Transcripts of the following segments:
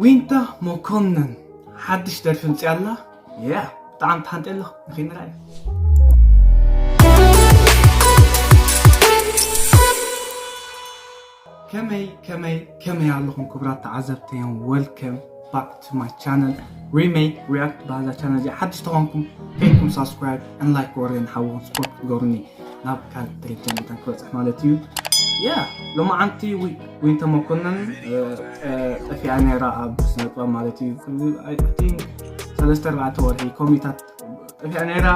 ዊንታ መኮንን ሓድሽ ደርፊ ምፅያ ኣላ። ያ ብጣዕሚ ትሓንጤ ኣለኹ ንኺንራይ። ከመይ ከመይ ከመይ ኣለኹም ክቡራት ተዓዘብተዮም? Welcome back to my channel, ሪመይ ሪያክት። ባዛ ቻነል እዚ ሓድሽ ተኾንኩም ከይድኩም ሳብስክራይብ ን ላይክ ወሬን ሓዎም ስፖርት ክትገብሩኒ ናብ ካልእ ደረጃ መታን ክበፅሕ ማለት እዩ። ያ ሎማዓንቲ ዊንተ መኮንን ጠፊኣ ነይራ ኣብ ስነጥበብ ማለት እዩ። ሰለስተ ኣርባዕተ ወርሒ ኮሚታት ጠፊኣ ነይራ።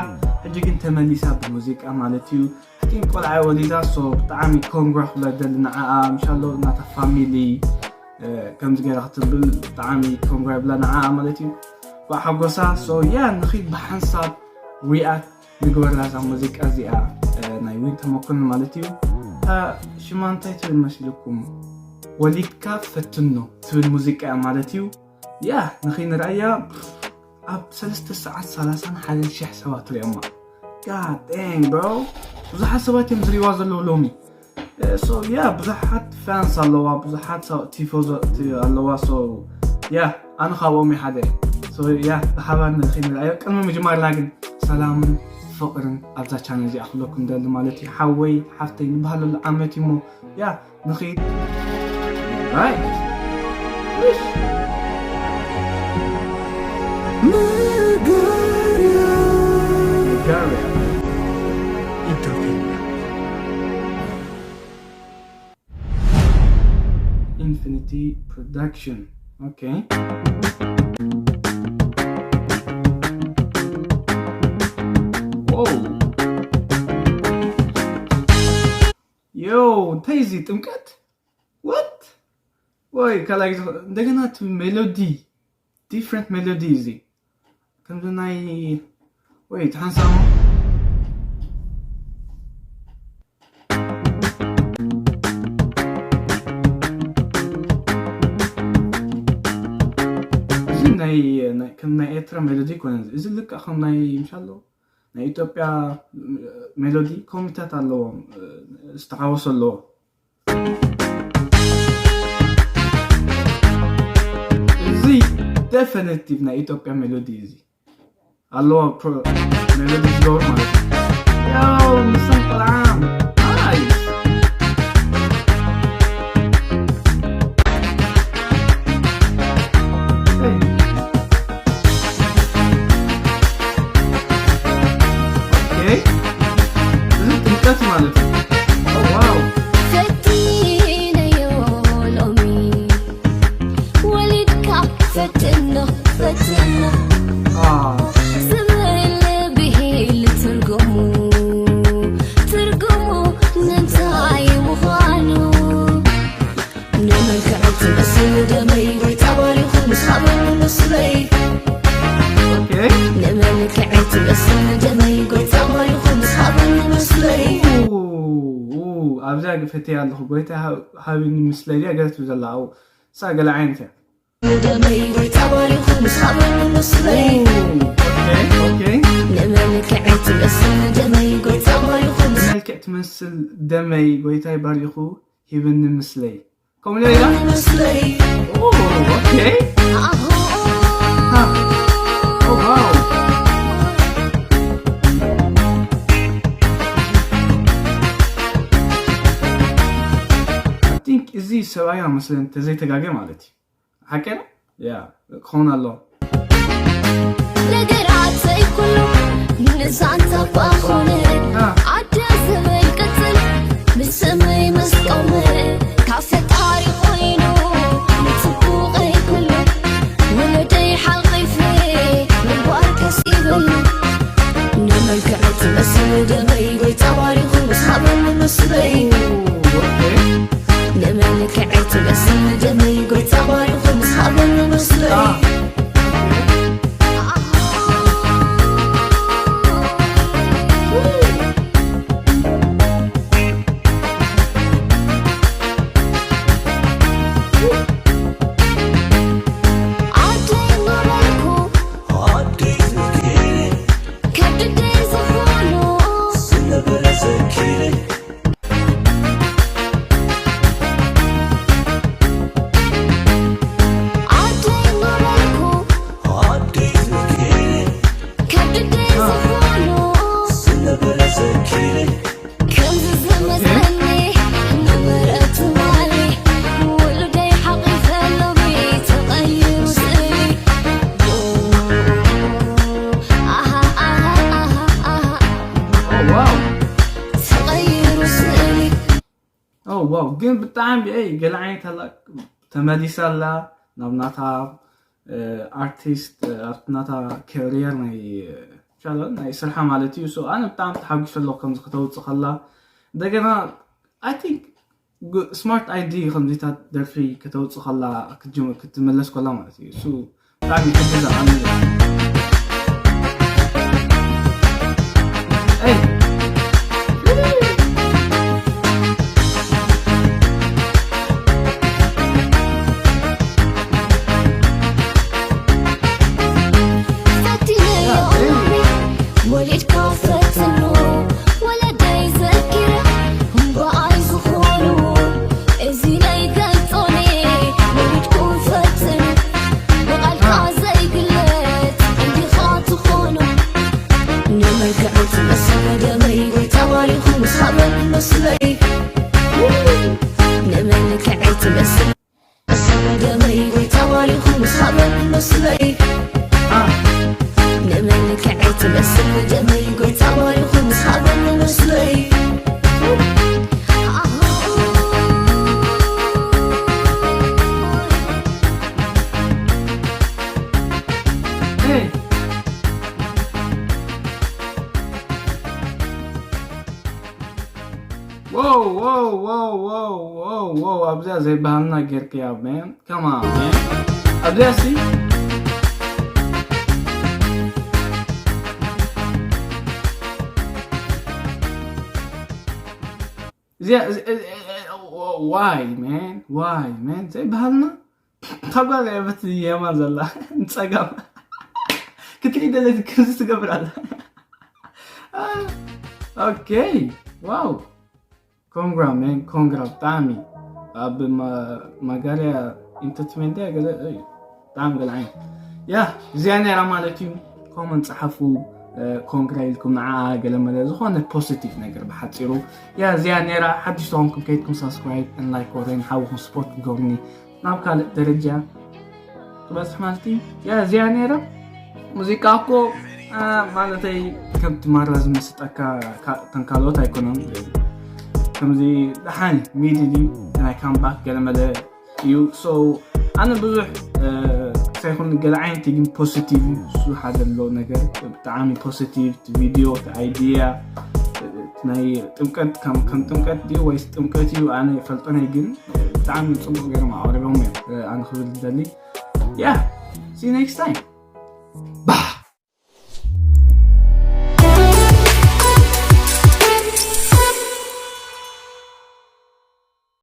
ሕጂ ግን ተመሊሳ ብሙዚቃ ማለት እዩ። ቲን ቆልዓ ወሊዳ። ሶ ብጣዕሚ ኮንግራ ክብላ ደሊ ንዓኣ ምሻሎ እናታ ፋሚሊ ከምዚ ገይራ ክትብል ብጣዕሚ ኮንግራ ይብላ ንዓኣ ማለት እዩ። ብሓጎሳ ሶ ያ ንኺድ ብሓንሳብ ሪኣክት ንግበራ እዛ ሙዚቃ እዚኣ ናይ ዊንተ መኮንን ማለት እዩ። ሽማ እንታይ ትብል መሲልኩም? ወሊድካ ፈትኖ ትብል ሙዚቃ እያ ማለት እዩ። ያ ንኺንርኣያ ኣብ ሰለስተ ሰዓት ሰላሳን ሓደን ሽሕ ሰባት ሪኦማ። God damn bro። ብዙሓት ሰባት እዮም ዝሪዋ ዘለዉ ሎሚ። ሶ ያ ብዙሓት ፋንስ ኣለዋ፣ ብዙሓት ቲፎዞ ኣለዋ። ሶ ያ ኣነ ካብኦም ሓደ። ሶ ያ ብሓባር ንኺንርኣዮ። ቅድሚ ምጅማርና ግን ሰላምን ፍቕርን ኣብዛ ቻነል እዚኣ ክብለኩም ደሊ ማለት እዩ። ሓወይ ሓፍተይ ንባህለሉ ዓመት እሞ ያ ንኺድ። Right. መጋርያ ኢንተርቴይንመንት። ኢንፊኒቲ ፕሮዳክሽን። ኦኬ። ዮ እንታይ እዚ ጥምቀት? What? ወይ ካልኣይ ግዜ እንደገና እቲ ሜሎዲ ዲፍረንት ሜሎዲ እዚ ከምዚ ናይ ወይ ተሓንሳሞ እዚ ናይ ከም ናይ ኤርትራ ሜሎዲ ይኮነ። እዚ ልክዕ ከም ናይ ምሻሎ ናይ ኢትዮጵያ ሜሎዲ ኮሚታት ኣለዎም ዝተሓወሶ ኣለዎ። እዚ ደፈነቲቭ ናይ ኢትዮጵያ ሜሎዲ እዚ ኣለዎ። ሜሎዲ ዝገብሩ ማለት እዩ። ያው ንስም ቆልዓ ናይስ። ጥምቀት ማለት እዩ። ኣብዛ ፈትያ ኣለኹ ጎይታ ሃብኒ ምስለይ እያ ገለት ዘላ ኣብኡ እሳ ገለ ዓይነት እያ። ደመይ ጎይታ ባሪኹ ምስ ሃበኒ ምስለይ። መልክዕ ትመስል ደመይ ጎይታ ባሪኹ ምስ መልክዕ ትመስል ደመይ ጎይታይ ባሪኹ ሂብኒ ምስለይ። ከምኡ ኢላ? ምስለይ። ኦ፣ ኦኬ። ኣሆ። ሃ። ኦ፣ ዋው። I think እዚ ሰብኣያ መስለን ተዘይተጋገ ማለት እዩ። ሓቀና ያ ክኸውን ኣሎ። ነገራተይ ኩሉ ንዛንታ እኳ ኾነ፣ ኣደ ዝብል ቅጽል ምስ ስመይ ምስ ቆመ፣ ካብ ፈጣሪ ኮይኑ ንጽቡቐይ ኩሉ፣ ወለደይ ሓቒፈ ምግባር ከስ ይብል። ንመልክዕ ትመስል ደመይ ጎይታ ባሪኹ ምስ ሃበኒ ምስለይ። ንመልክዕ ትመስል ደመይ ጎይታ ባሪኹ ምስ ሃበኒ ምስለይ። ዓደይ ነበርኩ ከብደይ ዝኾኑ ዝነበረ ዘኪረ። ዓደይ ግን ብጣዕሚ ይ ገለ ዓይነት ኣላ ተመሊሳ ኣላ ናብ ናታ ኣርቲስት ናታ ካሪየር ናይ ቻለ ናይ ስርሓ ማለት እዩ። ኣነ ብጣዕሚ ተሓጒሰ ኣለኩ ከምዚ ከተውፅእ ከላ። እንደገና I think smart idea ከምዚታት ደርፊ ከተውፅእ ከላ ክትምለስ ከላ ማለት እዩ። እሱ ብጣዕሚ ይሕግዛ ኣነ። ወሊድካ ፈትኑ ወለደይ ዘኪረ እምበኣይ ዝኾኑ እዚ ናይ ገልጾኔ ወሊድኩም ፈትኑ ብቓልካ ዘይግለጽ እንዲኻ ትኾኑ ንመልክዕ ትመስል ደመይ ወይ ተባሪኹ ምስኻበን መስለይ ንመልክዕ ትመስል ደመይ ጎይታ ባሪኹ ምስኻበን መስለይ ንመልክዐይ ትመስል ደመይ ጎይታ ባሪኹ ምስኻበን መስለይ ኣብዚኣ ዘይባህልና ጌርክያ man come on man ኣብዚኣ ሲ why man why man ዘይባህልና ካብ ጋር ያበት የማ ዘላ ንፀጋም ክትርኢ ደለቲ ክምዚ ትገብር ኣላ okay wow ኮንግራ man ኮንግራ ብጣዕሚ ኣብ ማጋርያ ኢንተርትመንት ያ ገለ እዩ ብጣዕሚ ገለ ዓይነት ያ እዚኣ ነራ ማለት እዩ ኮመንት ፀሓፉ ኮንግራ ኢልኩም ንዓ ገለ መለ ዝኾነ ፖዚቲቭ ነገር ብሓፂሩ ያ እዚኣ ነራ ሓድሽ ዝኾንኩም ከይድኩም ሳብስክራይብ ን ላይክ ወረን ሓውኩም ስፖርት ትገብሩኒ ናብ ካልእ ደረጃ ክበፅሕ ማለት እዩ ያ እዚኣ ነራ ሙዚቃ እኮ ማለተይ ከምቲ ማራ ዝመስጠካ ተንካልኦት ኣይኮነን ከምዚ ደሓን ሚድል እዩ ናይ ካምባክ ገለመለ እዩ so ኣነ ብዙሕ ሳይኮን ገለ ዓይነት ግን ፖዚቲቭ እዩ እሱ ሓደ ኣሎ ነገር ብጣዕሚ ፖዚቲቭ ቪዲዮ ኣይዲያ ናይ ጥምቀት ከም ጥምቀት ድዩ ወይስ ጥምቀት እዩ ኣነ ይፈልጦ ናይ ግን ብጣዕሚ ፅቡቅ ገይሮም ኣቅሪቦም እዮም ኣነ ክብል ደሊ yeah see you next time bye